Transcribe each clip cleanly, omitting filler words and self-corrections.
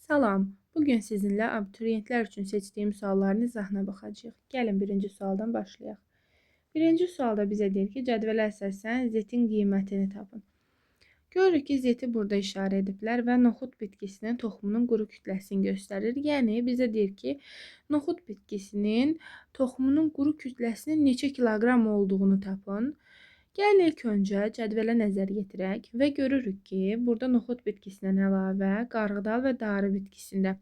Salam, bugün sizinlə abituriyentlər üçün seçdiyim sualların izahına baxacağıq. Gəlin birinci sualdan başlayaq. Birinci sualda bizə deyir ki, cədvələ əsasən Z-in qiymətini tapın. Görürük ki, Z-i burada işarə ediblər və noxud bitkisinin toxumunun quru kütləsini göstərir. Yəni, bizə deyir ki, noxud bitkisinin toxumunun quru kütləsinin neçə kiloqram olduğunu tapın. Gəlin ilk öncə cədvələ nəzər yetirək və görürük ki, burada noxud bitkisindən əlavə qarğıdal və darı bitkisində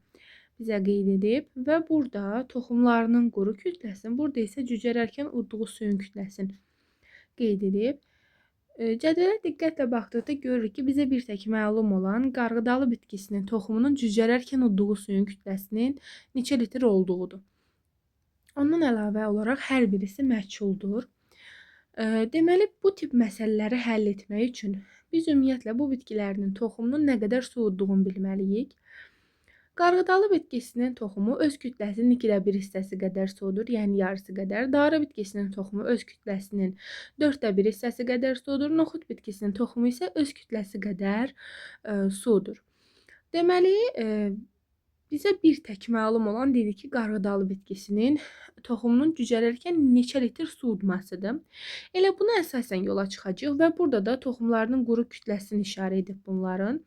bizə qeyd edib və burada toxumlarının quru kütləsini, burada isə cücərərkən udduğu suyun kütləsini qeyd edib. Cədvələ diqqətlə baxdıqda görürük ki, bizə bir tək məlum olan qarğıdalı bitkisinin toxumunun cücərərkən udduğu suyun kütləsinin neçə litr olduğudur. Ondan əlavə olaraq hər birisi məchuldur. Deməli, bu tip məsələləri həll etmək üçün biz ümumiyyətlə bu bitkilərinin toxumunun nə qədər su udduğunu bilməliyik. Qarğıdalı bitkisinin toxumu öz kütləsinin 2/1 hissəsi qədər sudur, yəni yarısı qədər. Darı bitkisinin toxumu öz kütləsinin 4/1 hissəsi qədər sudur. Noxud bitkisinin toxumu isə öz kütləsi qədər sudur. Deməli, bizə bir tək məlum olan dedik ki, qarğıdalı bitkisinin toxumunun cücərərkən neçə litr su udmasıdır. Elə buna əsasən yola çıxacağıq və burada da toxumlarının quru kütləsini işarə edib bunların.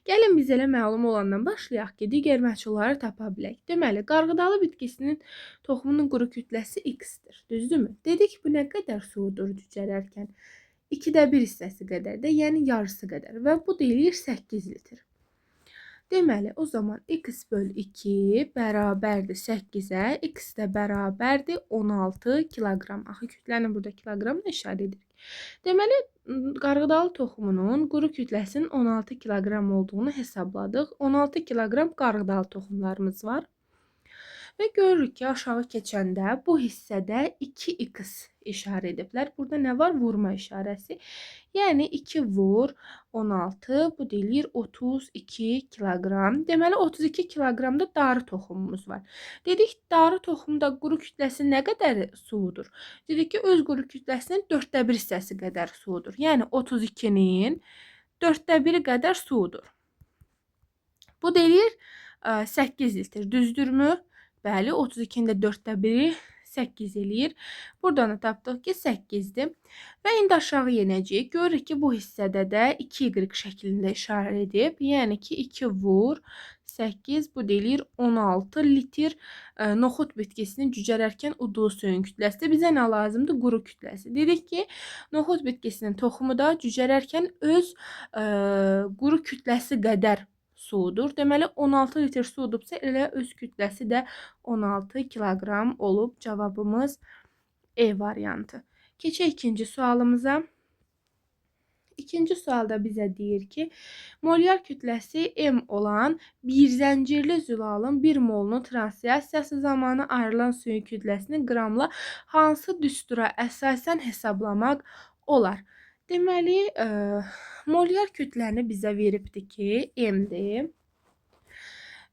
Gəlin biz elə məlum olandan başlayaq ki, digər məhsulları tapa bilək. Deməli, qarğıdalı bitkisinin toxumunun quru kütləsi x-dir, düzdürmü? Dedik, bu nə qədər su udur cücərərkən? 2/1 hissəsi qədər də, yəni yarısı qədər və bu da eləyir 8 litr. Deməli, o zaman x böl 2 bərabərdir 8-ə, x də bərabərdir 16 kiloqram. Axı, kütləni burada kiloqramla işarə edirik. Deməli, qarğıdalı toxumunun quru kütləsinin 16 kiloqram olduğunu hesabladıq. 16 kiloqram qarğıdalı toxumlarımız var. Və görürük ki, aşağı keçəndə bu hissədə 2x işarə ediblər. Burada nə var? Vurma işarəsi. Yəni, 2 vur 16, bu deyir 32 kiloqram. Deməli, 32 kiloqramda darı toxumumuz var. Dedik, darı toxumda quru kütləsi nə qədər sudur? Dedik ki, öz quru kütləsinin 4/1 hissəsi qədər sudur. Yəni, 32-nin 4/1-i qədər sudur. Bu deyir 8 litr. Düzdürmü? Bəli, 32-nin də 4/1-i 8 eləyir. Buradan da tapdıq ki, 8-dir. Və indi aşağı yenəcəyik. Görürük ki, bu hissədə də 2y şəklində işarə edib. Yəni ki, 2 vur 8, bu deyir 16 litr noxud bitkisinin cücərərkən udduğu suyun kütləsi. Bizə nə lazımdır? Quru kütləsi. Dedik ki, noxud bitkisinin toxumu da cücərərkən öz quru kütləsi qədər sudur. Deməli, 16 litr su udubsa, elə öz kütləsi də 16 kiloqram olub. Cavabımız E variantı. Keçək ikinci sualımıza. İkinci sualda bizə deyir ki, molyar kütləsi M olan bir zəncirli zülalın 1 molunun translyasiyası zamanı ayrılan suyun kütləsini qramla hansı düstura əsasən hesablamaq olar? Deməli, molyar kütləni bizə veribdir ki, M-dir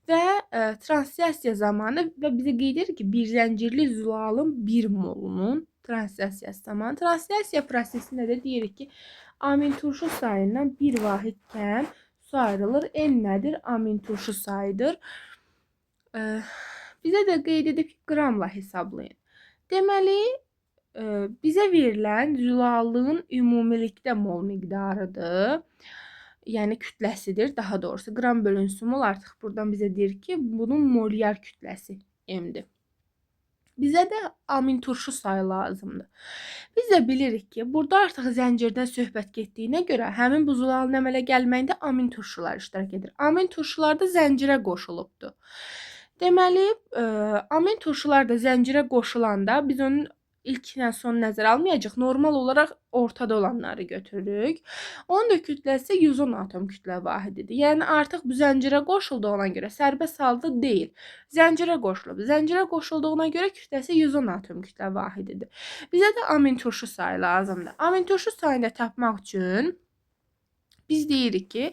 və translyasiya zamanı və bizə qeyd edir ki, bir zəncirli zülalın 1 molunun translyasiyası zamanı. Translyasiya prosesində də deyirik ki, amin turşu sayından bir vahid kəm su ayrılır. N nədir? Amin turşu sayıdır. Bizə də qeyd edib ki, qramla hesablayın. Deməli, bizə verilən zülalın ümumilikdə mol miqdarıdır. Yəni kütləsidir, daha doğrusu qram bölünsün mol artıq buradan bizə deyir ki, bunun molyar kütləsi M-dir. Bizə də amin turşu sayı lazımdır. Biz də bilirik ki, burada artıq zəncirdən söhbət getdiyinə görə həmin bu zülalın əmələ gəlməyində amin turşular iştirak edir. Amin turşular da zəncirə qoşulubdur. Deməli, amin turşular da zəncirə qoşulanda biz onun ilklə son nəzərə almayacaq. Normal olaraq ortada olanları götürürük. Onun da kütləsi 110 atom kütlə vahididir. Yəni, artıq bu zəncirə qoşulduğuna görə sərbəst halda deyil. Zəncirə qoşulub. Zəncirə qoşulduğuna görə kütləsi 110 atom kütlə vahididir. Bizə də amin turşu sayı lazımdır. Amin turşu sayını da tapmaq üçün biz deyirik ki,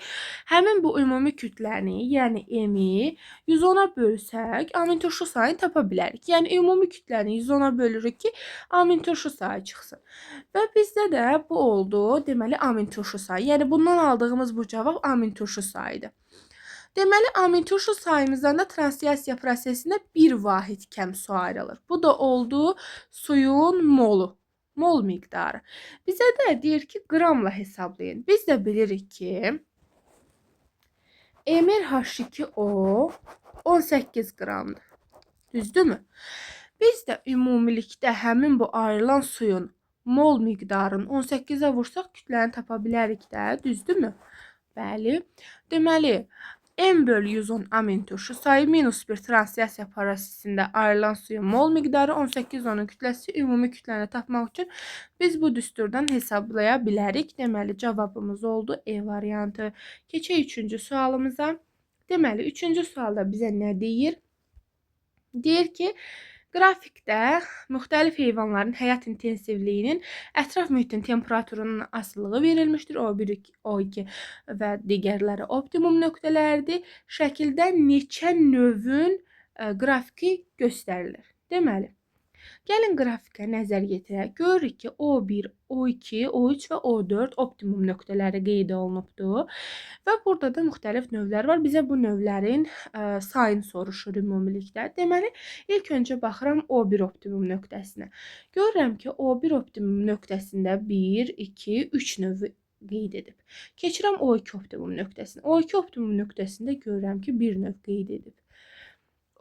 həmin bu ümumi kütləni, yəni M-i 110-a bölsək, amin turşu sayını tapa bilərik. Yəni, ümumi kütləni 110-a bölürük ki, amin turşu sayı çıxsın. Və bizdə də bu oldu, deməli, amin turşu sayı. Yəni, bundan aldığımız bu cavab amin turşu sayıdır. Deməli, amin turşu sayımızdan da translyasiya prosesində 1 vahid kəm su ayrılır. Bu da oldu suyun molu. Mol miqdarı. Bizə də deyir ki, qramla hesablayın. Biz də bilirik ki, MrH2O 18 qramdır. Düzdürmü? Biz də ümumilikdə həmin bu ayrılan suyun mol miqdarını 18-ə vursaq kütləni tapa bilərik də, düzdürmü? Bəli. Deməli, M bölü 110 amin turşu sayı minus 1 translyasiya prosesində ayrılan suyun mol miqdarı 18 onun kütləsi ümumi kütləni tapmaq üçün biz bu düsturdan hesablaya bilərik. Deməli, cavabımız oldu E variantı. Keçək üçüncü sualımıza. Deməli, üçüncü sualda bizə nə deyir? Deyir ki, qrafikdə müxtəlif heyvanların həyat intensivliyinin ətraf mühitin temperaturunun asılılığı verilmişdir. O1, O2 və digərləri optimum nöqtələrdir. Şəkildə neçə növün qrafiki göstərilir. Deməli, gəlin qrafikə nəzər yetirək. Görürük ki, O1, O2, O3 və O4 optimum nöqtələri qeyd olunubdur. Və burada da müxtəlif növlər var. Bizə bu növlərin sayını soruşur ümumilikdə. Deməli, ilk öncə baxıram O1 optimum nöqtəsinə. Görürəm ki, O1 optimum nöqtəsində 1, 2, 3 növü qeyd edib. Keçirəm O2 optimum nöqtəsinə. O2 optimum nöqtəsində görürəm ki, 1 növ qeyd edib.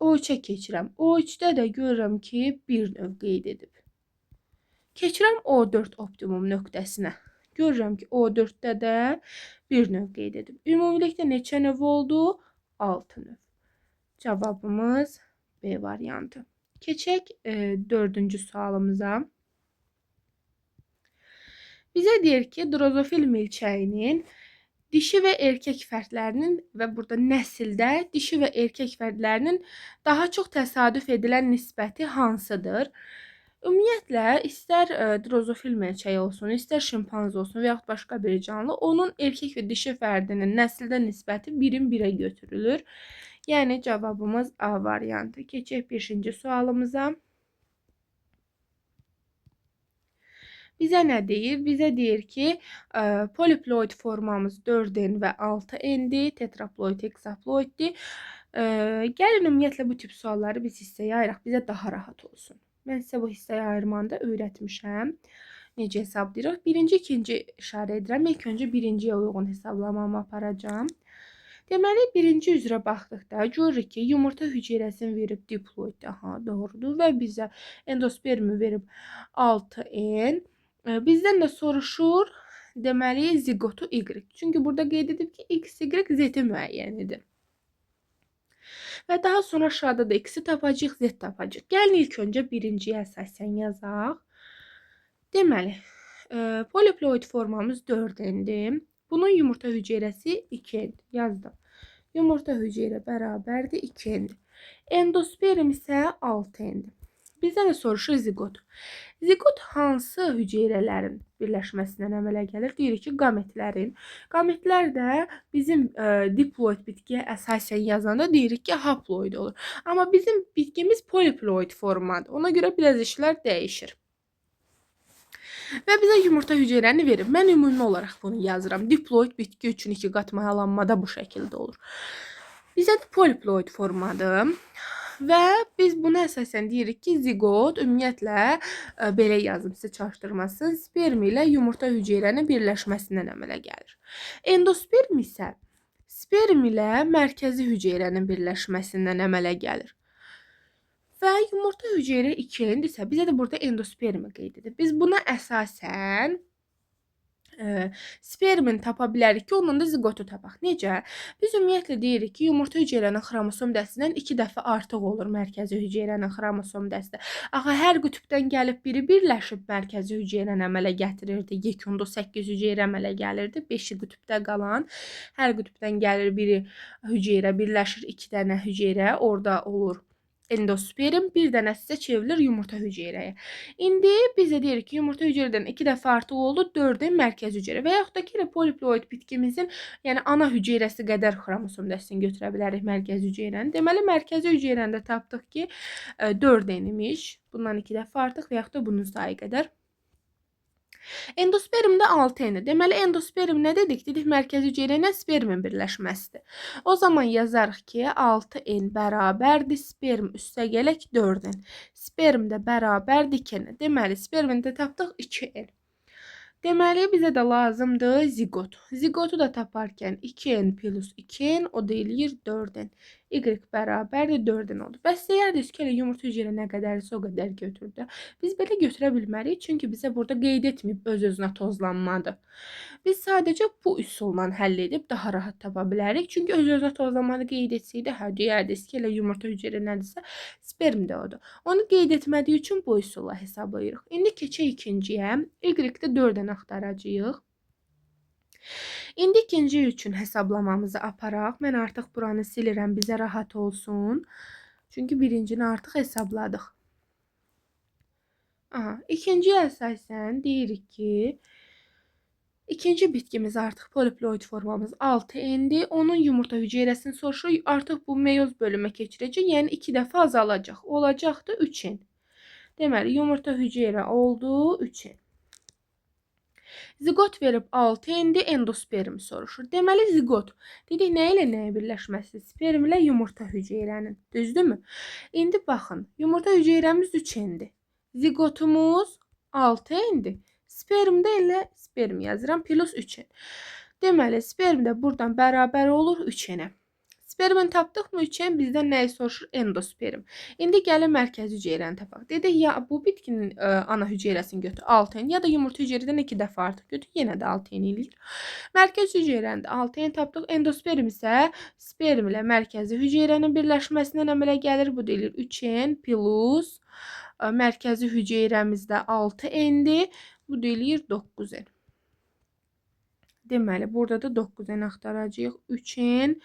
O3-ə keçirəm. O3-də də görürəm ki, 1 növ qeyd edib. Keçirəm O4 optimum nöqtəsinə. Görürəm ki, O4-də də 1 növ qeyd edib. Ümumilikdə neçə növ oldu? 6 növ. Cavabımız B variantı. Keçək dördüncü sualımıza. Bizə deyir ki, drozofil milçəyinin dişi və erkək fərdlərinin və burada nəsildə dişi və erkək fərdlərinin daha çox təsadüf edilən nisbəti hansıdır? Ümumiyyətlə, istər drozofil milçəyi olsun, istər şimpanze olsun və yaxud başqa bir canlı, onun erkək və dişi fərdinin nəsildə nisbəti birin birə götürülür. Yəni, cavabımız A variantı. Keçək 5-ci sualımıza. Bizə nə deyir? Bizə deyir ki, poliploid formamız 4N və 6N-dir, tetraploid, heksaploiddir. Gəlin, ümumiyyətlə, bu tip sualları biz hissəyə ayıraq, bizə daha rahat olsun. Mən sizə bu hissəyə ayırmanı da öyrətmişəm. Necə hesablayırıq? Birinci, ikinci işarə edirəm. İlk öncə birinciyə uyğun hesablamamı aparacağam. Deməli, birinci üzrə baxdıqda görürük ki, yumurta hüceyrəsini verib diploid, aha, doğrudur və bizə endospermi verib 6N. Bizdən də soruşur, deməli, ziqotu Y. Çünki burada qeyd edib ki, X, Y, Z-i müəyyən edir. Və daha sonra aşağıda da X-i tapacaq, Z tapacaq. Gəlin, ilk öncə birinciyə əsasən yazaq. Deməli, poliploid formamız 4N-dir. Bunun yumurta hüceyrəsi 2N yazdım. Yumurta hüceyrə bərabərdir 2N-dir. Endosperm isə 6N-dir. Bizdən də soruşur ziqot. Ziqot hansı hüceyrələrin birləşməsindən əmələ gəlir? Deyirik ki, qametlərin. Qametlər də bizim diploid bitkiyə əsasən yazanda deyirik ki, haploid olur. Amma bizim bitkimiz poliploid formadır. Ona görə biraz işlər dəyişir. Və bizə yumurta hüceyrəni verib. Mən ümumi olaraq bunu yazıram. Diploid bitki üçün iki qat mayalanmada bu şəkildə olur. Bizə də poliploid formadır. Və biz buna əsasən deyirik ki, ziqot ümumiyyətlə, belə yazım sizə çaşdırmasın, sperm ilə yumurta hüceyrənin birləşməsindən əmələ gəlir. Endosperm isə sperm ilə mərkəzi hüceyrənin birləşməsindən əmələ gəlir. Və yumurta hüceyrə 2N isə bizə də burada endospermi qeyd edir. Biz buna əsasən spermin tapa bilərik ki, ondan da ziqotu tapaq. Necə? Biz ümumiyyətlə deyirik ki, yumurta hüceyrənin xromosom dəstindən 2 dəfə artıq olur mərkəzi hüceyrənin xromosom dəsti. Axı, hər qütübdən gəlib biri birləşib mərkəzi hüceyrəni əmələ gətirirdi. Yekunda 8 hüceyrə əmələ gəlirdi. 5-i qütübdə qalan. Hər qütübdən gəlir biri hüceyrə birləşir, 2 dənə hüceyrə orada olur. Endosperm bir dənəsi isə çevrilir yumurta hüceyrəyə. İndi biz də deyirik ki, yumurta hüceyrədən 2 dəfə artıq oldu, 4-ün mərkəzi hüceyrə və yaxud da ki, elə poliploid bitkimizin, yəni ana hüceyrəsi qədər xromosom dəstini götürə bilərik mərkəzi hüceyrəni. Deməli, mərkəzi hüceyrəni də tapdıq ki, 4 imiş. Bundan 2 dəfə artıq və yaxud da bunun sayı qədər. Endospermdə 6N-dir. Deməli, endosperm nə dedik? Dedik, mərkəzi hüceyrə ilə spermin birləşməsidir. O zaman yazarıq ki, 6N bərabərdir sperm üstə gələk 4N. Sperm də bərabərdir 2N. Deməli, spermini də tapdıq 2N. Deməli, bizə də lazımdır ziqot. Ziqotu da taparkən 2N plus 2N, o da eləyir 4N. Y bərabərdir 4N oldu. Bəs deyərdiniz ki, elə yumurta hüceyrə nə qədərsə o qədər götürdü. Biz belə götürə bilmərik, çünki bizə burada qeyd etməyib öz-özünə tozlanmadır. Biz sadəcə bu üsulla həll edib daha rahat tapa bilərik. Çünki öz-özünə tozlanmanı qeyd etsəydi, hə, deyərdiniz ki, elə yumurta hüceyrə nədirsə, sperm də odur. Onu qeyd etmədiyi üçün bu üsulla hesablayırıq. İndi keçək ikinciyə. Y-də 4N axtaracağıq. İndi ikinci üçün hesablamamızı aparaq. Mən artıq buranı silirəm, bizə rahat olsun. Çünki birincini artıq hesabladıq. Aha, ikinciyə əsasən deyirik ki, ikinci bitkimiz artıq poliploid formamız 6N-dir. Onun yumurta hüceyrəsini soruşur. Artıq bu meyoz bölümə keçirəcək. Yəni 2 dəfə azalacaq. Olacaqdır 3N. Deməli, yumurta hüceyrə oldu 3N. Ziqot verib 6N-dir, endosperm soruşur. Deməli, ziqot. Dedik, nə ilə nəyə birləşməsi? Sperm ilə yumurta hüceyrənin. Düzdürmü? İndi baxın, yumurta hüceyrəmiz 3N-dir. Ziqotumuz 6N-dir. Spermdə elə sperm yazıram, plus 3N. Deməli, sperm də buradan bərabər olur 3N-ə. Spermin tapdıqmı 3N bizdən nəyi soruşur? Endosperm. İndi gəlin mərkəzi hüceyrəni tapaq. Dedik, ya bu bitkinin ana hüceyrəsini götür 6N, ya da yumurta hüceyrədən 2 dəfə artıq götür, yenə də 6N eləyir. Mərkəzi hüceyrəni də 6N tapdıq. Endosperm isə sperm ilə mərkəzi hüceyrənin birləşməsindən əmələ gəlir. Bu da eləyir 3N plus mərkəzi hüceyrəmizdə 6N-dir. Bu da eləyir 9N. Deməli, burada da 9N axtaracağıq. 3N,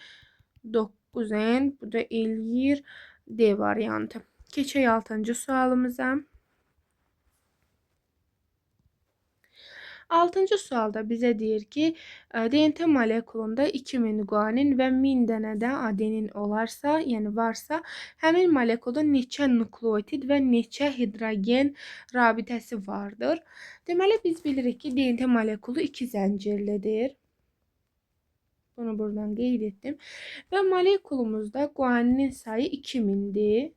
9N, bu da eləyir D variantı. Keçək 6-cı sualımıza. 6-cı sualda bizə deyir ki, DNT molekulunda 2000 guanin və 1000 dənə də adenin olarsa, yəni varsa, həmin molekulda neçə nukleotid və neçə hidrogen rabitəsi vardır. Deməli, biz bilirik ki, DNT molekulu 2 zəncirlidir. Bunu buradan qeyd etdim. Və molekulumuzda guaninin sayı 2000-dir.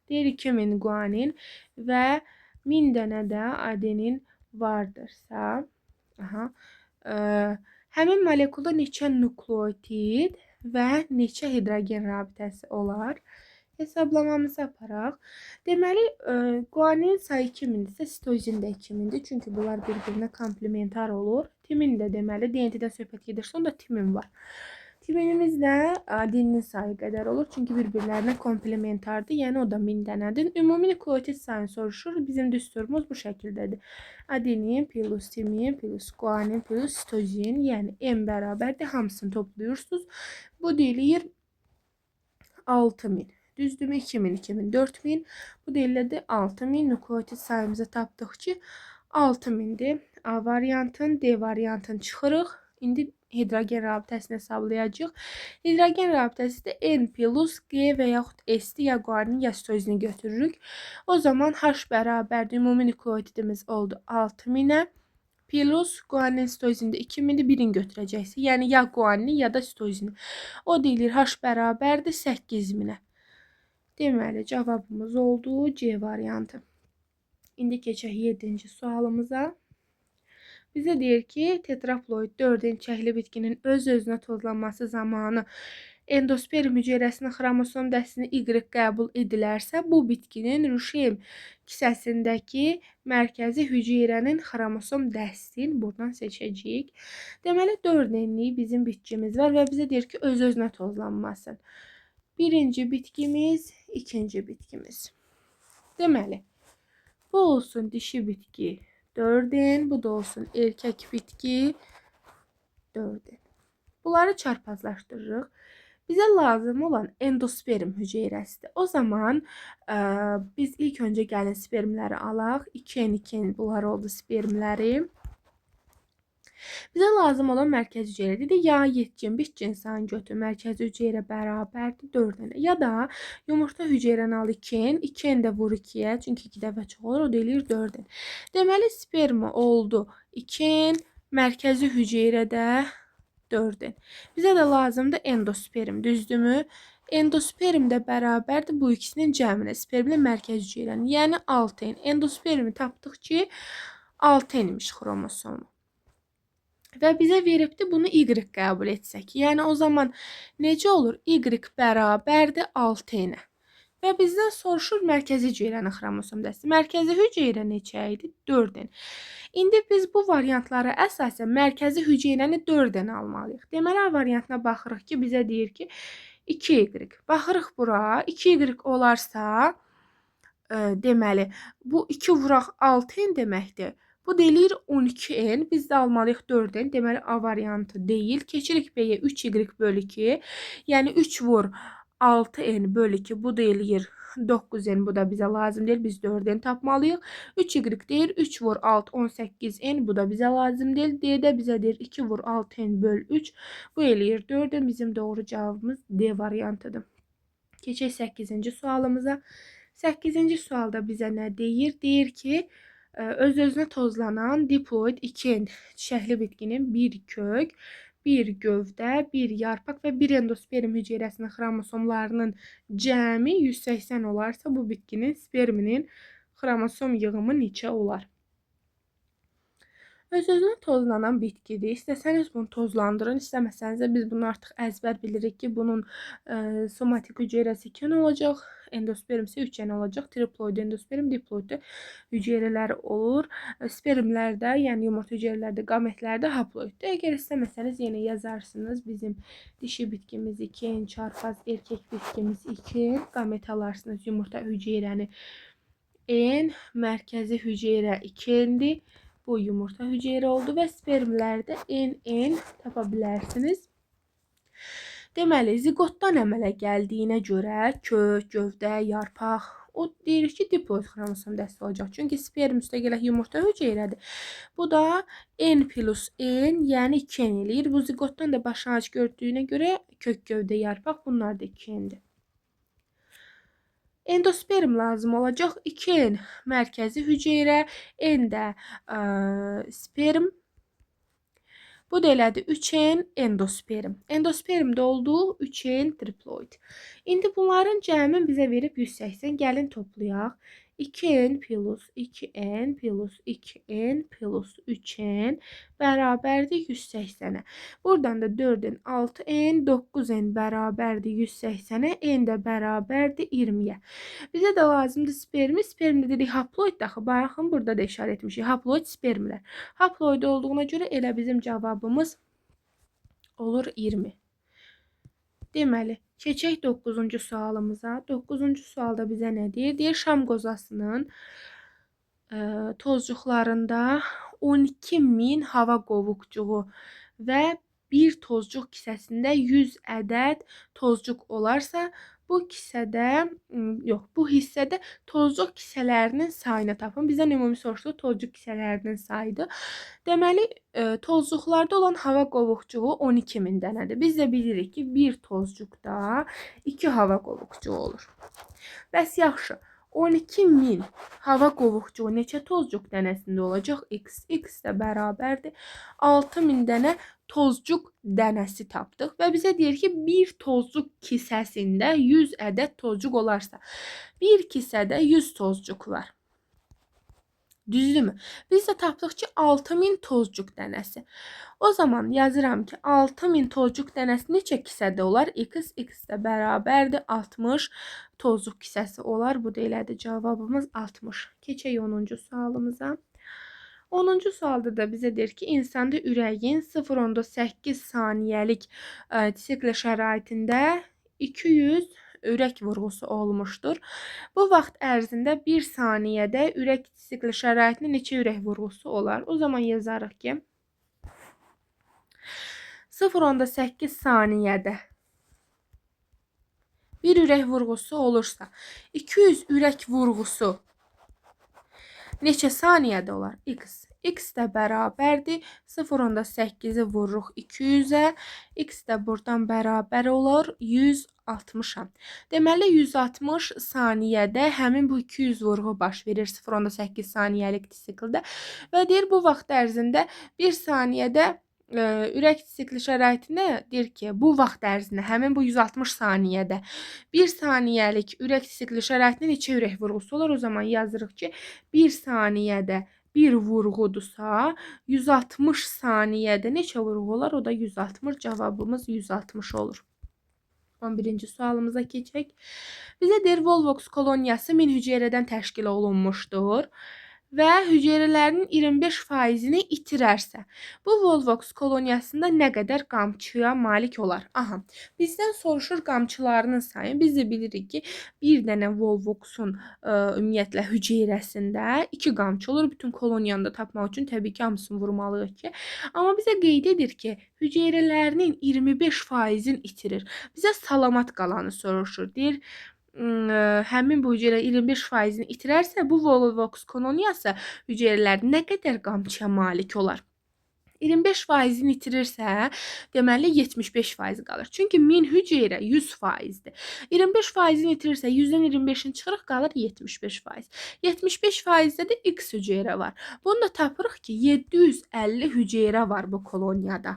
Deyir 2000 guanin və 1000 dənə də adenin vardırsa, aha, həmin molekulda neçə nukleotid və neçə hidrogen rabitəsi olar? Hesablamamızı aparaq. Deməli, guanin sayı 2000-dirsə, sitozin də 2000-dir. Çünki bunlar bir-birinə komplementar olur. Timin də deməli, DNT-dən söhbət gedirsə, onda timin var. Timinimiz də adeninin sayı qədər olur. Çünki bir-birlərinə komplementardır. Yəni, o da 1000 dənədir. Ümumi nukleotid sayını soruşur. Bizim düsturumuz bu şəkildədir. Adenin plus timin plus guanin plus sitozin, yəni M bərabərdir. Hamısını toplayırsınız. Bu deyilir 6000. Düzdürmü? 2000, 2000, 4000. Bu deyilirdi 6000. Nukleotid sayımızı tapdıq ki, 6000-dir. A variantın, D variantın çıxırıq. İndi hidrogen rabitəsini hesablayacağıq. Hidrogen rabitəsi də N plus G və yaxud S-dir. Ya guanin, ya sitozini götürürük. O zaman H bərabərdir. Ümumi nukleotidimiz oldu 6000-ə. Plus guanin sitozində 2000-dir, birini götürəcəksə. Yəni ya guanini, ya da sitozini. O deyilir H bərabərdir 8000-ə. Deməli, cavabımız oldu C variantı. İndi keçək 7-ci sualımıza. Bizə deyir ki, tetraploid 4N çiçəkli bitkinin öz-özünə tozlanması zamanı endosperm hüceyrəsinin xromosom dəstini Y qəbul edilərsə, bu bitkinin ruşeym kisəsindəki mərkəzi hüceyrənin xromosom dəstini buradan seçəcəyik. Deməli, 4N-lik bizim bitkimiz var və bizə deyir ki, öz-özünə tozlanmasın. Birinci bitkimiz, ikinci bitkimiz. Deməli, bu olsun dişi bitki 4N, bu da olsun erkək bitki 4N. Bunları çarpazlaşdırırıq. Bizə lazım olan endosperm hüceyrəsidir. O zaman biz ilk öncə gəlin spermləri alaq. 2N, 2N bunlar oldu spermləri. Bizə lazım olan mərkəzi hüceyrə dedi. Ya yetkin bitkin sayını götür, mərkəzi hüceyrə bərabərdir 4 N. Ya da yumurta hüceyrəni al 2N, 2N də vur 2-yə, çünki 2 dəfə çox olur, o da eləyir 4 N. Deməli, sperma oldu 2N, mərkəzi hüceyrə də 4 N. Bizə də lazımdır endosperm, düzdürmü? Endosperm də bərabərdir bu ikisinin cəminə, spermlə mərkəzi hüceyrənin, yəni 6 N. Endospermi tapdıq ki, 6 N imiş xromosomu. Və bizə veribdir bunu Y qəbul etsək. Yəni o zaman necə olur? Y bərabərdir 6 N-ə. Və bizdən soruşur mərkəzi hüceyrənin xromosom dəstəsi. Mərkəzi hüceyrə neçə idi? 4 N. İndi biz bu variantlara əsasən mərkəzi hüceyrəni 4 N almalıyıq. Deməli, A variantına baxırıq ki, bizə deyir ki, 2Y. Baxırıq bura. 2Y olarsa, deməli, bu 2 vuraq 6 N deməkdir. Bu da eləyir 12 N. Biz də almalıyıq 4 N. Deməli, A variantı deyil. Keçirik B-yə 3Y bölü 2. Yəni, 3 vur 6 N bölü 2. Bu da eləyir 9 N. Bu da bizə lazım deyil. Biz 4 N tapmalıyıq. 3Y deyir 3 vur 6, 18 N. Bu da bizə lazım deyil. D-də bizə deyir 2 vur 6 N bölü 3. Bu eləyir 4 N. Bizim doğru cavabımız D variantıdır. Keçək 8-ci sualımıza. 8-ci sualda bizə nə deyir? Deyir ki, öz-özünə tozlanan diploid 2 N çiçəkli bitkinin bir kök, bir gövdə, bir yarpaq və bir endosperm hüceyrəsinin xromosomlarının cəmi 180 olarsa, bu bitkinin sperminin xromosom yığımı neçə olar? Öz-özünə tozlanan bitkidir. İstəsəniz bunu tozlandırın, istəməsəniz də biz bunu artıq əzbər bilirik ki, bunun somatik hüceyrəsi 2 N olacaq, endosperm isə 3 N olacaq. Triploid endosperm, diploid hüceyrələri olur. Spermlərdə, yəni yumurta hüceyrələrdə, qametlərdə haploiddir. Əgər istəməsəniz yenə yazarsınız. Bizim dişi bitkimiz 2 N, çarpaz erkək bitkimiz 2 N, qamet alarsınız yumurta hüceyrəni N, mərkəzi hüceyrə 2 N-dir. Bu yumurta hüceyrə oldu və spermlərdə N, N tapa bilərsiniz. Deməli, ziqotdan əmələ gəldiyinə görə kök, gövdə, yarpaq, o deyirik ki, diploid xromosom dəsti olacaq. Çünki sperm üstəgələk yumurta hüceyrədir. Bu da N plus N, yəni 2 N eləyir. Bu ziqotdan da başlanğıc gördüyünə görə kök, gövdə, yarpaq bunlar da 2 N-dir. Endosperm lazım olacaq. 2 N mərkəzi hüceyrə, N də sperm. Bu da elədir 3 N endosperm. Endosperm də oldu 3 N triploid. İndi bunların cəmin bizə verib 180. Gəlin toplayaq. 2 N plus 2 N plus 2 N plus 3 N bərabərdir 180-ə. Buradan da 4 N, 6 N, 9 N bərabərdir 180-ə, N də bərabərdir 20-yə. Bizə də lazımdır spermi. Spermdə dedik haploid axı. Baxın, burada da işarə etmişik. Haploid spermlər. Haploid olduğuna görə elə bizim cavabımız olur 20. Deməli, keçək 9-cu sualımıza. 9-cu sualda bizə nə deyir? Deyir, şam qozasının tozcuqlarında 12.000 hava qovuqcuğu və bir tozcuq kisəsində 100 ədəd tozcuq olarsa, bu kisədə, yox, bu hissədə tozcuq kisələrinin sayını tapın. Bizdən ümumi soruşdu, tozcuq kisələrinin sayıdır. Deməli, tozcuqlarda olan hava qovuqcuğu 12.000 dənədir. Biz də bilirik ki, bir tozcuqda 2 hava qovuqcuğu olur. Bəs yaxşı, 12.000 hava qovuqcuğu neçə tozcuq dənəsində olacaq? X, X də bərabərdir. 6.000 dənə tozcuq dənəsi tapdıq və bizə deyir ki, bir tozcuq kisəsində 100 ədəd tozcuq olarsa, bir kisədə 100 tozcuq var. Düzdürmü? Biz də tapdıq ki, 6.000 tozcuq dənəsi. O zaman yazıram ki, 6.000 tozcuq dənəsi neçə kisədə olar? X, X də bərabərdir 60 tozcuq kisəsi olar. Bu da elədir cavabımız 60. Keçək 10-cu sualımıza. 10-cu sualda da bizə deyir ki, insanda ürəyin 0,8 saniyəlik sikl şəraitində 200 ürək vurğusu olmuşdur. Bu vaxt ərzində 1 saniyədə ürək sikli şəraitində neçə ürək vurğusu olar? O zaman yazarıq ki, 0,8 saniyədə bir ürək vurğusu olursa, 200 ürək vurğusu neçə saniyədə olar? X. X də bərabərdir. 0,8-i vururuq 200-ə. X də buradan bərabər olur 160-a. Deməli, 160 saniyədə həmin bu 200 vurğu baş verir 0,8 saniyəlik sikldə. Və deyir, bu vaxt ərzində 1 saniyədə ürək sikli şəraitində deyir ki, bu vaxt ərzində, həmin bu 160 saniyədə 1 saniyəlik ürək sikli şəraitində neçə ürək vurğusu olur? O zaman yazırıq ki, 1 saniyədə 1 vurğudursa, 160 saniyədə neçə vurğu olar? O da 160. Cavabımız 160 olur. 11-ci sualımıza keçək. Bizə deyir, Volvox koloniyası 1000 hüceyrədən təşkil olunmuşdur və hüceyrələrinin 25%-ni itirərsə, bu Volvox koloniyasında nə qədər qamçıya malik olar? Aha, bizdən soruşur qamçılarının sayını. Biz də bilirik ki, bir dənə Volvoxun ümumiyyətlə hüceyrəsində 2 qamçı olur. Bütün koloniyanı da tapmaq üçün təbii ki, hamısını vurmalıyıq ki. Amma bizə qeyd edir ki, hüceyrələrinin 25%-ni itirir. Bizə salamat qalanı soruşur. Deyir, həmin bu hüceyrə 25%-ni itirərsə, bu Volvox koloniyası hüceyrələr nə qədər qamçıya malik olar? 25%-ni itirirsə, deməli 75% qalır. Çünki 1000 hüceyrə 100%-dir. 25%-ni itirirsə, 100-dən 25-ini çıxırıq, qalır 75%. 75%-də də X hüceyrə var. Bunu da tapırıq ki, 750 hüceyrə var bu koloniyada.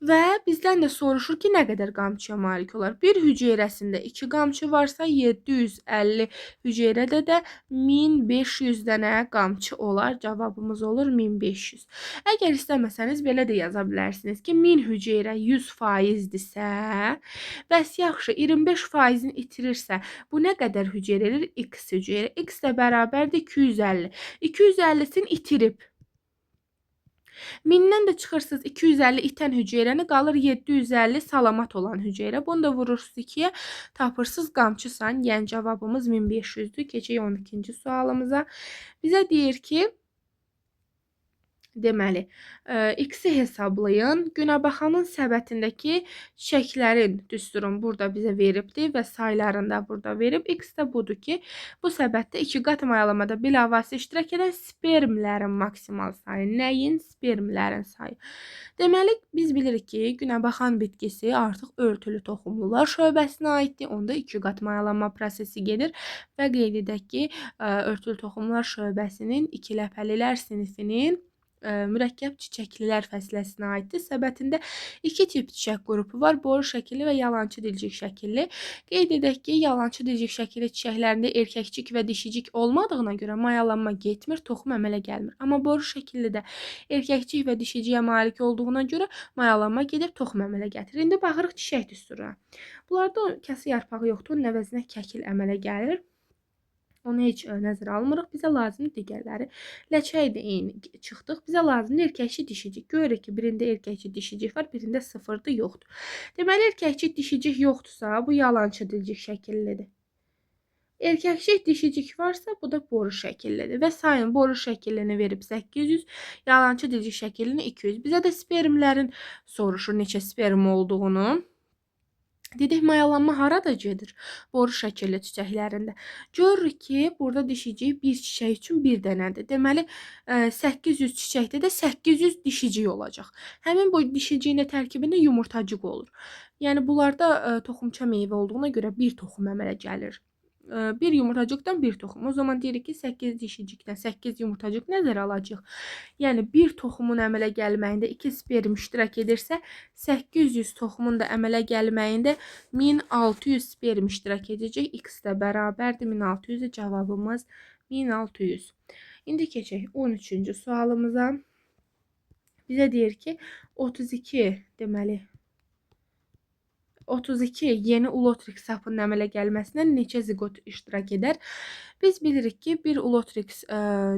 Və bizdən də soruşur ki, nə qədər qamçıya malik olar? Bir hüceyrəsində 2 qamçı varsa, 750 hüceyrədə də 1500 dənə qamçı olar. Cavabımız olur 1500. Əgər istəməsəniz, belə də yaza bilərsiniz ki, 1000 hüceyrə 100%-dirsə, bəs yaxşı, 25%-ni itirirsə, bu nə qədər hüceyrə edir? X hüceyrə. X də bərabərdir 250. 250-sini itirib. 1000-dən də çıxırsınız 250 itən hüceyrəni, qalır 750 salamat olan hüceyrə. Bunu da vurursunuz 2-yə, tapırsınız qamçı sayını. Yəni cavabımız 1500-dür. Keçək 12-ci sualımıza. Bizə deyir ki, deməli, X-i hesablayın. Günəbaxanın səbətindəki çiçəklərin düsturunu burada bizə veribdir və saylarını da burada verib. X də budur ki, bu səbətdə 2 qat mayalamada bilavasitə iştirak edən spermlərin maksimal sayı. Nəyin? Spermlərin sayı. Deməli, biz bilirik ki, günəbaxan bitkisi artıq örtülü toxumlular şöbəsinə aiddir. Onda 2 qat mayalanma prosesi gedir və qeyd edək ki, örtülü toxumlular şöbəsinin iki ləpəlilər sinifinin mürəkkəb çiçəklilər fəsiləsinə aiddir. Səbətində 2 tip çiçək qrupu var. Boru şəkilli və yalançı dilcik şəkilli. Qeyd edək ki, yalançı dilcik şəkilli çiçəklərində erkəkcik və dişicik olmadığına görə mayalanma getmir, toxum əmələ gəlmir. Amma boru şəkilli də erkəkcik və dişiciyə malik olduğuna görə mayalanma gedib, toxum əmələ gətirir. İndi baxırıq çiçək düsturuna. Bunlarda kəsi yarpağı yoxdur, onun əvəzinə kəkil əmələ gəlir. Onu heç nəzərə almırıq. Bizə lazımdır digərləri. Ləçək də eyni çıxdıq. Bizə lazımdır erkəkçi dişicik. Görürük ki, birində erkəkçi dişicik var, birində sıfırdır, yoxdur. Deməli, erkəkçi dişicik yoxdursa, bu yalançı dilcik şəkillidir. Erkəkçi dişicik varsa, bu da boru şəkillidir. Və sayın boru şəkillini verib 800, yalançı dilcik şəkillini 200. Bizə də spermlərin soruşur neçə sperm olduğunu. Dedik, mayalanma harada gedir? Boru şəkilli çiçəklərində. Görürük ki, burada dişicik bir çiçək üçün bir dənədir. Deməli, 800 çiçəkdə də 800 dişicik olacaq. Həmin bu dişiciyin də tərkibində yumurtacıq olur. Yəni, bunlarda toxumça meyvə olduğuna görə bir toxum əmələ gəlir. Bir yumurtacıqdan bir toxum. O zaman deyirik ki, 8 dişicikdən 8 yumurtacıq nəzərə alacaq. Yəni, bir toxumun əmələ gəlməyində 2 sperm iştirak edirsə, 800 toxumun da əmələ gəlməyində 1600 sperm iştirak edəcək. X də bərabərdir 1600-ə, cavabımız 1600. İndi keçək 13-cü sualımıza. Bizə deyir ki, 32, deməli, 32 yeni ulotriks sapının əmələ gəlməsinə neçə ziqot iştirak edər? Biz bilirik ki, bir ulotriks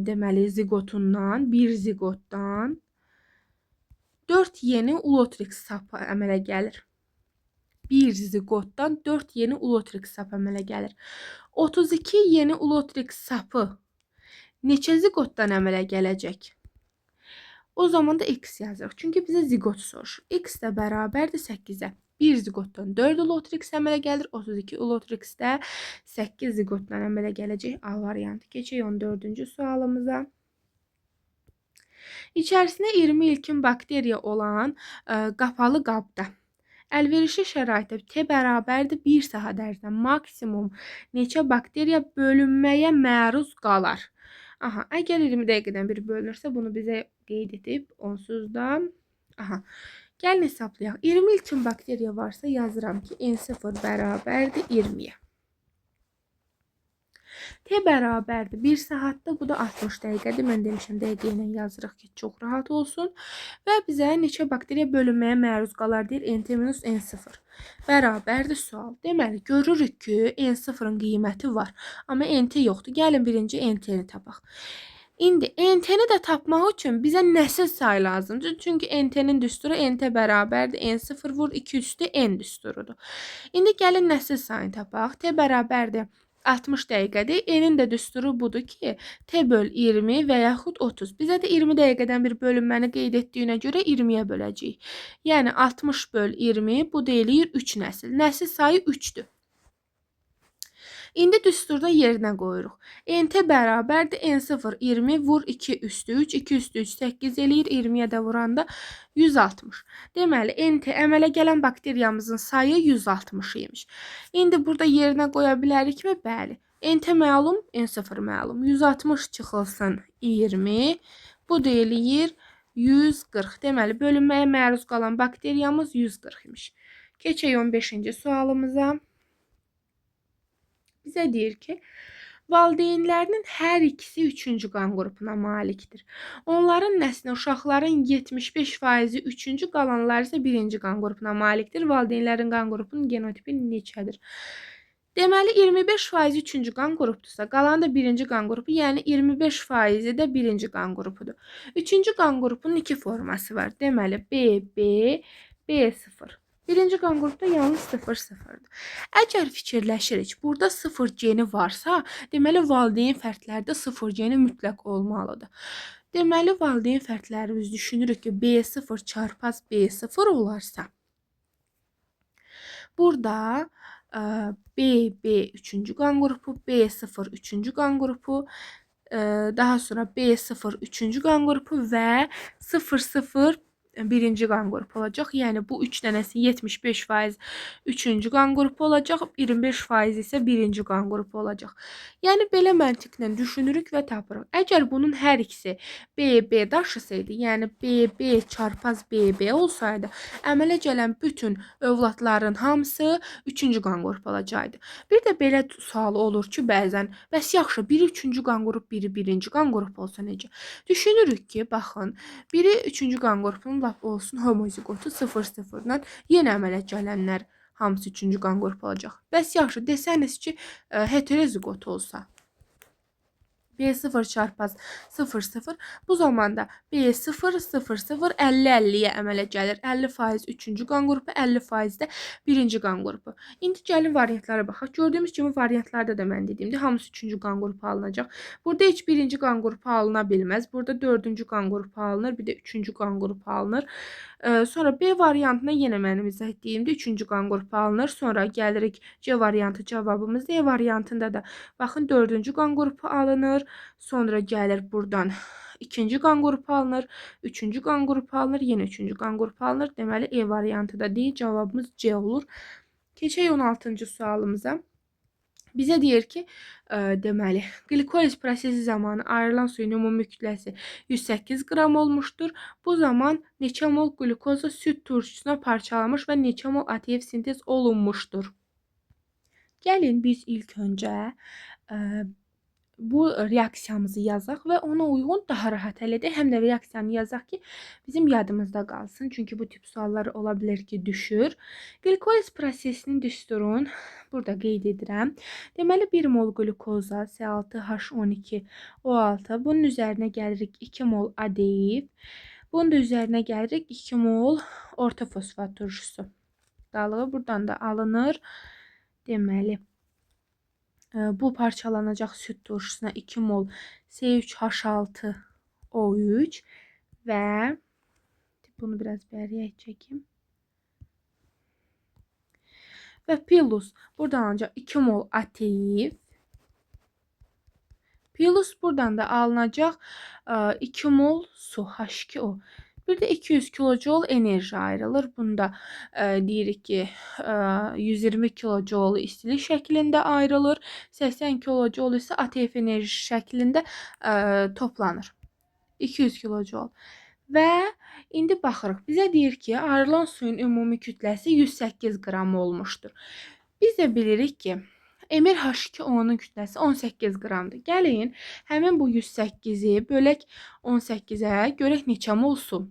deməli ziqotundan, bir ziqotdan 4 yeni ulotriks sapı əmələ gəlir. Bir ziqotdan 4 yeni ulotriks sapı əmələ gəlir. 32 yeni ulotriks sapı neçə ziqotdan əmələ gələcək? O zaman da x yazırıq. Çünki bizə ziqot soruşur. X də bərabərdir 8-ə. Bir ziqotdan 4 ulotriks əmələ gəlir. 32 ulotriksdə 8 ziqotdan əmələ gələcək. A variantı. Keçək 14-cü sualımıza. İçərisində 20 ilkin bakteriya olan qapalı qabda əlverişli şəraitdə T bərabərdir 1 saat ərzində maksimum neçə bakteriya bölünməyə məruz qalar? Aha, əgər 20 dəqiqədən bir bölünürsə, bunu bizə qeyd edib, onsuz da. Aha, gəlin hesablayaq. 20 ilkin bakteriya varsa yazıram ki, N0 bərabərdir 20-yə. T bərabərdir 1 saatda, bu da 60 dəqiqədir. Mən demişəm, dəqiqə ilə yazırıq ki, çox rahat olsun. Və bizə neçə bakteriya bölünməyə məruz qalar deyir, NT minus N0 bərabərdir sual. Deməli, görürük ki, N0-ın qiyməti var, amma NT yoxdur. Gəlin birinci NT-ni tapaq. İndi NT-ni də tapmaq üçün bizə nəsil sayı lazımdır. Çünki NT-nin düsturu NT bərabərdir N0 vur 2 üstü N düsturudur. İndi gəlin nəsil sayını tapaq. T bərabərdir 60 dəqiqədir. N-in də düsturu budur ki, T böl 20 və yaxud 30. Bizə də 20 dəqiqədən bir bölünməni qeyd etdiyinə görə 20-yə böləcəyik. Yəni 60 böl 20, bu da eləyir 3 nəsil. Nəsil sayı 3-dür. İndi düsturda yerinə qoyuruq. NT bərabərdir N0 20 vur 2 üstü 3, 2 üstü 3 8 eləyir, 20-yə də vuranda 160. Deməli, NT əmələ gələn bakteriyamızın sayı 160 imiş. İndi burada yerinə qoya bilərikmi? Bəli. NT məlum, N0 məlum. 160 çıxılsın 20, bu da eləyir 140. Deməli, bölünməyə məruz qalan bakteriyamız 140 imiş. Keçək 15-ci sualımıza. Bizə deyir ki, valideynlərinin hər ikisi 3-cü qan qrupuna malikdir. Onların nəslinə uşaqların 75%-i 3-cü, qalanları isə 1-ci qan qrupuna malikdir. Valideynlərin qan qrupunun genotipi neçədir? Deməli, 25% 3-cü qan qrupdursa, qalanı da 1-ci qan qrupu, yəni 25%-i də 1-ci qan qrupudur. 3-cü qan qrupunun iki forması var. Deməli, BB, B0. Birinci qan qrupda yalnız 0-0-dır. Əgər fikirləşirik, burada 0 geni varsa, deməli, valideyn fərdlərdə 0 geni mütləq olmalıdır. Deməli, valideyn fərdlərimiz düşünürük ki, B0 çarpaz B0 olarsa, burada BB 3-cü qan qrupu, B0 3-cü qan qrupu, daha sonra B0 3-cü qan qrupu və 0-0 birinci qan qrupu olacaq. Yəni bu 3 dənəsi 75% 3-cü qan qrupu olacaq, 25% isə 1-ci qan qrupu olacaq. Yəni belə məntiqlə düşünürük və tapırıq. Əgər bunun hər ikisi BB daşısaydı, yəni BB çarpaz BB olsaydı, əmələ gələn bütün övladların hamısı 3-cü qan qrupu olacaqdı. Bir də belə sual olur ki, bəzən, bəs yaxşı, biri 3-cü qan qrupu, biri 1-ci qan qrupu olsa necə? Düşünürük ki, baxın, biri 3-cü qan qrupunun lap olsun homozigotu 0-0-dan yenə əmələ gələnlər hamısı 3-cü qan qrupu olacaq. Bəs yaxşı, desəniz ki, heterozigot olsa B0 çarpaz 0-0, bu zamanda B0 0-0 50-50-yə əmələ gəlir. 50% 3-cü qan qrupu, 50% də 1-ci qan qrupu. İndi gəlin variantlara baxaq. Gördüyümüz kimi variantlarda da mən dediyimdə hamısı 3-cü qan qrupu alınacaq. Burada heç 1-ci qan qrupu alına bilməz. Burada 4-cü qan qrupu alınır, bir də 3-cü qan qrupu alınır. Sonra B variantına yenə mənim izah etdiyimdə 3-cü qan qrupu alınır. Sonra gəlirik C variantı cavabımız. D variantında da baxın 4-cü qan qrupu alınır. Sonra gəlir buradan 2-ci qan qrupu alınır, 3-cü qan qrupu alınır, yenə 3-cü qan qrupu alınır. Deməli, E variantı da deyil, cavabımız C olur. Keçək 16-cı sualımıza. Bizə deyir ki, deməli, qlikoliz prosesi zamanı ayrılan suyun ümumi kütləsi 108 qram olmuşdur. Bu zaman neçə mol qlikoza süd turşusuna parçalanmış və neçə mol ATF sintez olunmuşdur? Gəlin biz ilk öncə bu reaksiyamızı yazaq və ona uyğun daha rahat həll edək. Həm də reaksiyanı yazaq ki, bizim yadımızda qalsın. Çünki bu tip suallar ola bilər ki, düşür. Qlikoliz prosesinin düsturunu burada qeyd edirəm. Deməli, 1 mol qlikoza C6H12O6. Bunun üzərinə gəlirik 2 mol ADF. Bunun da üzərinə gəlirik 2 mol orta fosfat turşusu. Dalığı buradan da alınır. Deməli, bu parçalanacaq süd turşusuna 2 mol C3H6O3 və bunu biraz bəriyə çəkim. Və plus buradan alınacaq 2 mol ATF Plus buradan da alınacaq 2 mol su, H2O. Bir də 200 kilojoule enerji ayrılır. Bunda deyirik ki, 120 kilojoule istilik şəklində ayrılır. 80 kilojoule isə ATF enerji şəklində toplanır. 200 kilojoule. Və indi baxırıq. Bizə deyir ki, ayrılan suyun ümumi kütləsi 108 qram olmuşdur. Biz də bilirik ki, Emir H2O-nun kütləsi 18 qramdır. Gəlin, həmin bu 108-i bölək 18-ə, görək neçə mol su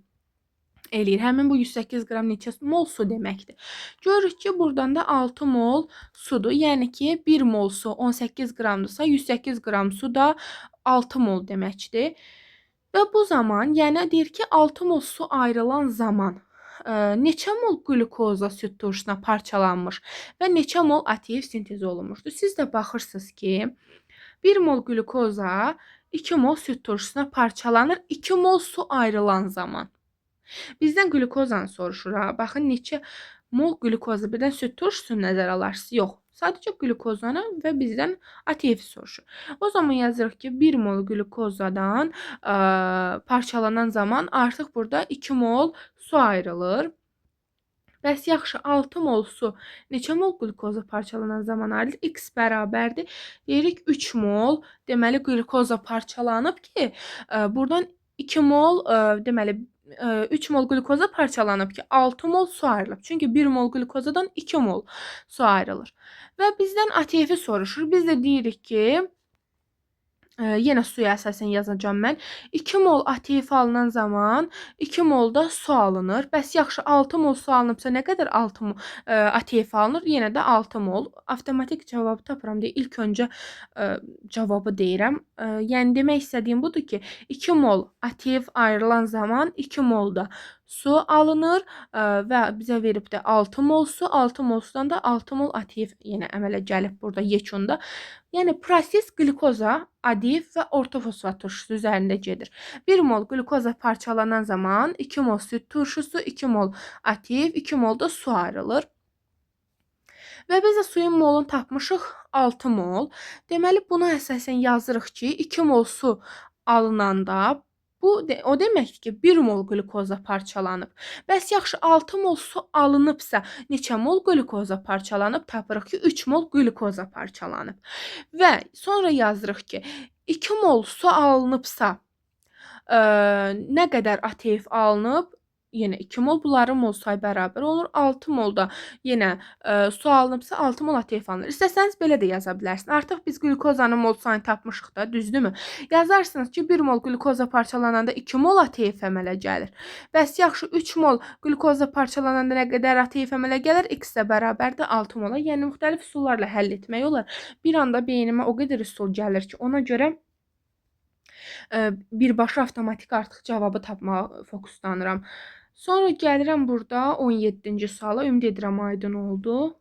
eləyir. Həmin bu 108 qram neçə mol su deməkdir. Görürük ki, buradan da 6 mol sudur. Yəni ki, 1 mol su 18 qramdırsa, 108 qram su da 6 mol deməkdir. Və bu zaman, yəni deyir ki, 6 mol su ayrılan zaman neçə mol qlükoza süd turşusuna parçalanmış və neçə mol ATF sintezi olunmuşdur. Siz də baxırsınız ki, 1 mol qlükoza 2 mol süd turşusuna parçalanır 2 mol su ayrılan zaman. Bizdən qlükozanı soruşur. Ha. Baxın, neçə mol qlükoza, birdən süd turşusunu nəzərə alarsınız? Yox. Sadəcə qlükozanı və bizdən ATF soruşur. O zaman yazırıq ki, 1 mol qlükozadan parçalanan zaman artıq burada 2 mol su ayrılır. Bəs yaxşı, 6 mol su neçə mol qlükoza parçalanan zaman ayrılır? X bərabərdir. Deyirik 3 mol. Deməli, qlükoza parçalanıb ki, buradan 2 mol, deməli, 3 mol qlükoza parçalanıb ki, 6 mol su ayrılıb. Çünki 1 mol qlükozadan 2 mol su ayrılır. Və bizdən ATF-i soruşur. Biz də deyirik ki, yenə suya əsasən yazacağam mən. 2 mol ATF alınan zaman 2 mol da su alınır. Bəs yaxşı, 6 mol su alınıbsa nə qədər 6 mol ATF alınır? Yenə də 6 mol. Avtomatik cavabı tapıram deyə ilk öncə cavabı deyirəm. Yəni demək istədiyim budur ki, 2 mol ATF ayrılan zaman 2 mol da su alınır və bizə verib də 6 mol su, 6 mol sudan da 6 mol ATF yenə əmələ gəlib burada yekunda. Yəni proses qlükoza, ADF və ortofosfat turşusu üzərində gedir. 1 mol qlükoza parçalanan zaman 2 mol süd turşusu, 2 mol ATF, 2 mol da su ayrılır. Və biz də suyun molunu tapmışıq 6 mol. Deməli buna əsasən yazırıq ki, 2 mol su alınanda bu o deməkdir ki, 1 mol qlükoza parçalanıb. Bəs yaxşı, 6 mol su alınıbsa, neçə mol qlükoza parçalanıb? Tapırıq ki, 3 mol qlükoza parçalanıb. Və sonra yazırıq ki, 2 mol su alınıbsa, nə qədər ATF alınıb? Yenə 2 mol, bunların mol sayı bərabər olur. 6 molda yenə su alınıbsa 6 mol ATF alınır. İstəsəniz belə də yaza bilərsiniz. Artıq biz qlükozanın mol sayını tapmışıq da, düzdürmü? Yazarsınız ki, 1 mol qlükoza parçalananda 2 mol ATF əmələ gəlir. Bəs yaxşı, 3 mol qlükoza parçalananda nə qədər ATF əmələ gəlir? X də bərabərdir 6 mola. Yəni müxtəlif üsullarla həll etmək olar. Bir anda beynimə o qədər üsul gəlir ki, ona görə birbaşa avtomatik artıq cavabı tapmağa fokuslanıram. Sonra gəlirəm burada 17-ci suala. Ümid edirəm aydın oldu.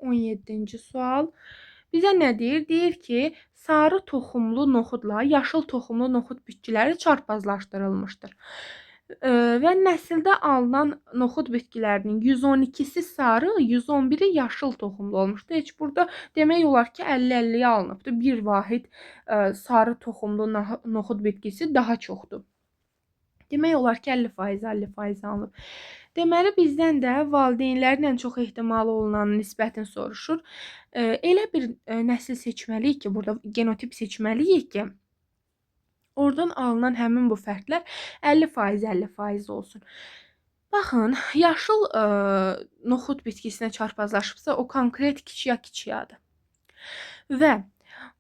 17-ci sual. Bizə nə deyir? Deyir ki, sarı toxumlu noxudla yaşıl toxumlu noxud bitkiləri çarpazlaşdırılmışdır. Və nəsildə alınan noxud bitkilərinin 112-si sarı, 111-i yaşıl toxumlu olmuşdur. Heç burada demək olar ki, 50-50-yə alınıbdır. Bir vahid sarı toxumlu noxud bitkisi daha çoxdur. Demək olar ki, 50%, 50% alınıb. Deməli, bizdən də valideynlərin ən çox ehtimalı olunan nisbətini soruşur. Elə bir nəsil seçməliyik ki, burada genotip seçməliyik ki, oradan alınan həmin bu fərdlər 50%, 50% olsun. Baxın, yaşıl noxud bitkisinə çarpazlaşıbsa, o konkret kiçiya-kiçiyadır. Və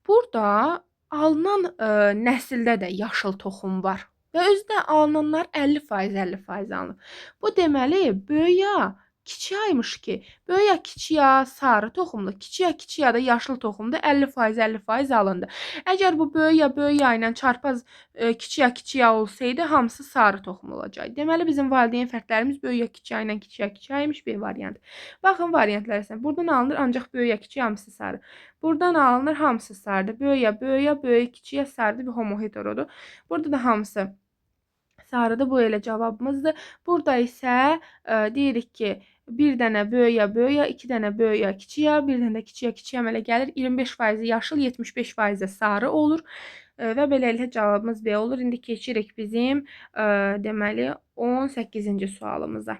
burada alınan nəsildə də yaşıl toxum var. Və özü də alınanlar 50%, 50% alınıb. Bu deməli, böyüyə kiçiyaymış ki, böyüyə kiçiya sarı toxumlu, kiçiya kiçiya da yaşıl toxumda 50%, 50% alındı. Əgər bu böyüyə böyüyə ilə çarpaz kiçiya kiçiya olsaydı, hamısı sarı toxum olacaqdı. Deməli, bizim valideyn fərdlərimiz böyüyə kiçiya ilə kiçiya kiçiyaymış bir variant. Baxın, variantlar isə buradan alınır, ancaq böyüyə kiçiya hamısı sarı. Buradan alınır, hamısı sarıdır. Böyüyə, böyüyə, böyüyə kiçiya sarıdır, bir homoheterodur. Burada da hamısı sarıdır. Bu elə cavabımızdır. Burada isə deyirik ki, bir dənə böyüyə böyüyə, 2 dənə böyüyə kiçiyə, bir dənə də kiçiyə kiçiyə əmələ gəlir. 25% yaşıl, 75% sarı olur. Və beləliklə cavabımız B olur. İndi keçirik bizim deməli 18-ci sualımıza.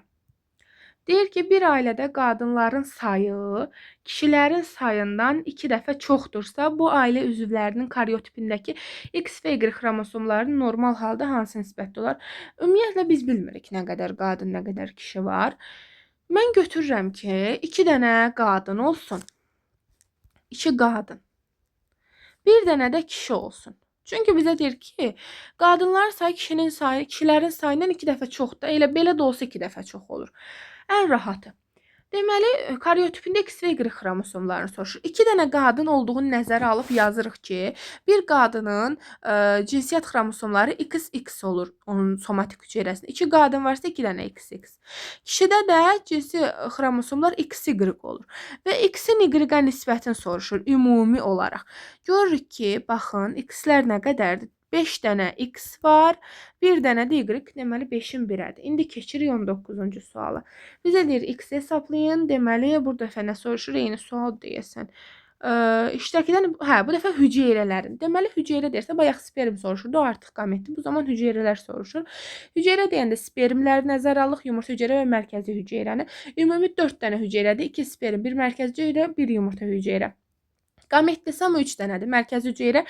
Deyir ki, bir ailədə qadınların sayı kişilərin sayından 2 dəfə çoxdursa, bu ailə üzvlərinin karyotipindəki X və Y xromosomlarının normal halda hansı nisbətdə olar? Ümumiyyətlə, biz bilmirik nə qədər qadın, nə qədər kişi var. Mən götürürəm ki, 2 dənə qadın olsun. 2 qadın. 1 dənə də kişi olsun. Çünki bizə deyir ki, qadınların sayı kişilərin sayından 2 dəfə çoxdur. Elə belə də olsa 2 dəfə çox olur. Ən rahatı. Deməli, karyotipində X və Y xromosomlarını soruşur. 2 dənə qadın olduğunu nəzərə alıb yazırıq ki, bir qadının cinsiyyət xromosomları XX olur onun somatik hüceyrəsində. 2 qadın varsa 2 dənə XX. Kişidə də cinsi xromosomlar XY olur. Və X-in Y-ə nisbətini soruşur ümumi olaraq. Görürük ki, baxın, X-lər nə qədərdir? 5 dənə X var, 1 dənə də Y, deməli 5-in 1-ədir. İndi keçirik 19-cu suala. Bizə deyir X hesablayın, deməli bu dəfə nə soruşur? Eyni sual deyəsən. İştəkdən, hə, bu dəfə hüceyrələrin. Deməli hüceyrə deyirsə, bayaq sperm soruşurdu, o artıq qametdir. Bu zaman hüceyrələr soruşur. Hüceyrə deyəndə spermləri nəzərə alıq, yumurta hüceyrə və mərkəzi hüceyrəni. Ümumi 4 dənə hüceyrədir, 2 sperm, 1 mərkəzi hüceyrə, 1 yumurta hüceyrə. Qamet desəm 3 dənədir. Mərkəzi hüceyrə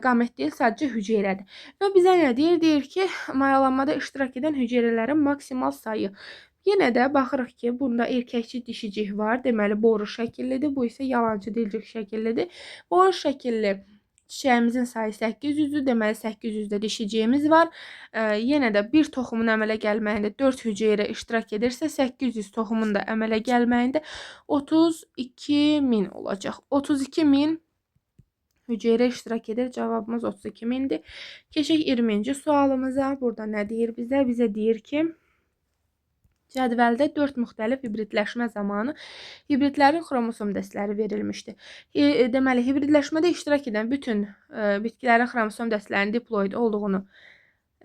qamet deyil, sadəcə hüceyrədir. Və bizə nə deyir? Deyir ki, mayalanmada iştirak edən hüceyrələrin maksimal sayı. Yenə də baxırıq ki, bunda erkəkçi dişicik var. Deməli, boru şəkillidir. Bu isə yalançı dilcik şəkillidir. Boru şəkilli çiçəyimizin sayı 800-dür. Deməli, 800-də dişiciyimiz var. Yenə də bir toxumun əmələ gəlməyində 4 hüceyrə iştirak edirsə, 800 toxumun da əmələ gəlməyində 32.000 olacaq. 32.000 hüceyrə iştirak edir. Cavabımız 32.000-dir. Keçək 20-ci sualımıza. Burada nə deyir bizə? Bizə deyir ki, cədvəldə 4 müxtəlif hibridləşmə zamanı hibridlərin xromosom dəstələri verilmişdi. Deməli, hibridləşmədə iştirak edən bütün bitkilərin xromosom dəstələrinin diploid olduğunu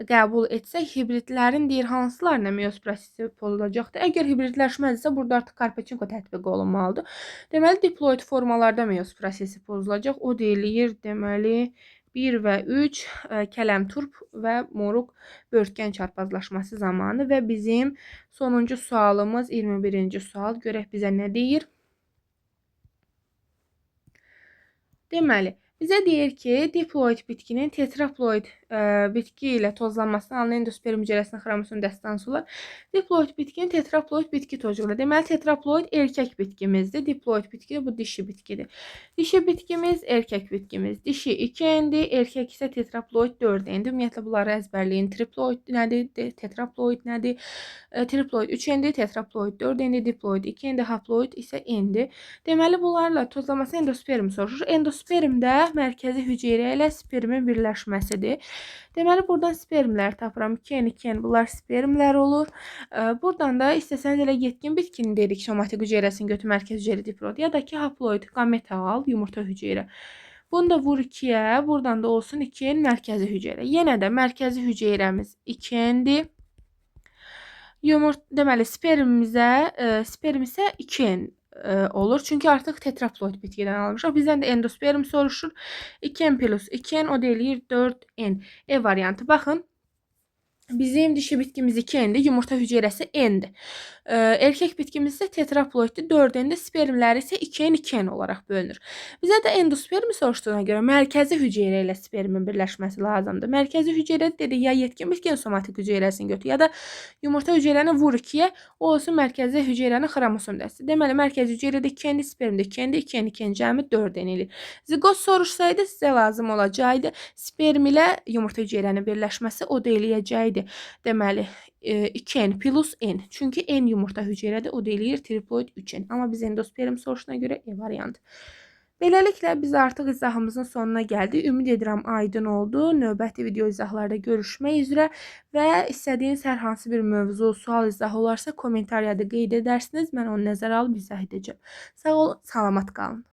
qəbul etsək, hibridlərin deyir hansılarına meyoz prosesi pozulacaqdır. Əgər hibridləşmədirsə, burada artıq Karpaçenko tətbiq olunmalıdır. Deməli, diploid formalarda meyoz prosesi pozulacaq. O deyilir, deməli, 1 və 3 kələmturp və moruq börtkən çarpazlaşması zamanı və bizim sonuncu sualımız 21-ci sual. Görək bizə nə deyir? Deməli, bizə deyir ki, diploid bitkinin tetraploid bitki ilə tozlanmasına alınan endosperm hüceyrəsinin xromosom dəstəsi olar. Diploid bitkinin tetraploid bitki tocuğu. Deməli, tetraploid erkək bitkimizdir. Diploid bitki bu dişi bitkidir. Dişi bitkimiz, erkək bitkimiz. Dişi 2N-dir, erkək isə tetraploid 4N-dir. Ümumiyyətlə, bunları əzbərləyin. Triploid nədir, tetraploid nədir? Triploid 3N-dir, tetraploid 4N-dir, diploid 2N-dir, haploid isə N-dir. Deməli, bunlarla tozlaması endosperm soruşur. Endospermdə mərkəzi hüceyrə ilə spermin birləşməsidir. Deməli, buradan spermlər tapıram. 2N, 2N, bunlar spermlər olur. Buradan da istəsəniz elə yetkin bitkinin deyirik, somatik hüceyrəsini götür, mərkəzi hüceyrə diploid ya da ki, haploid, qamet al, yumurta hüceyrə. Bunu da vur 2-yə, buradan da olsun 2N mərkəzi hüceyrə. Yenə də mərkəzi hüceyrəmiz 2N-dir. Deməli, sperm isə 2N olur. Çünki artıq tetraploid bitkidən almışıq. Bizdən də endosperm soruşur. 2N plus 2N, o da eləyir 4N. E variantı. Baxın, bizim dişi bitkimiz 2N-dir, yumurta hüceyrəsi N-dir. Erkək bitkimiz isə tetraploiddir, 4N-dir, spermləri isə 2N, 2N olaraq bölünür. Bizə də endospermi soruşduğuna görə mərkəzi hüceyrə ilə spermin birləşməsi lazımdır. Mərkəzi hüceyrə dedi, ya yetkin bitkinin somatik hüceyrəsini götür, ya da yumurta hüceyrəni vur 2-yə, o olsun mərkəzi hüceyrənin xromosom dəstəsi. Deməli, mərkəzi hüceyrədə 2N-dir, spermdə 2N-dir, 2N, 2N cəmi 4N eləyir. Ziqot soruşsaydı sizə lazım olacaqdı sperm ilə yumurta hüceyrənin birləşməsi, o da eləyəcəkdi. Deməli, 2N plus N. Çünki N yumurta hüceyrədir, o da eləyir triploid 3N. Amma biz endosperm soruşuna görə E variantı. Beləliklə, biz artıq izahımızın sonuna gəldik. Ümid edirəm, aydın oldu. Növbəti video izahlarda görüşmək üzrə və istədiyiniz hər hansı bir mövzu, sual izahı olarsa kommentariyada qeyd edərsiniz. Mən onu nəzərə alıb izah edəcəm. Sağ olun, salamat qalın.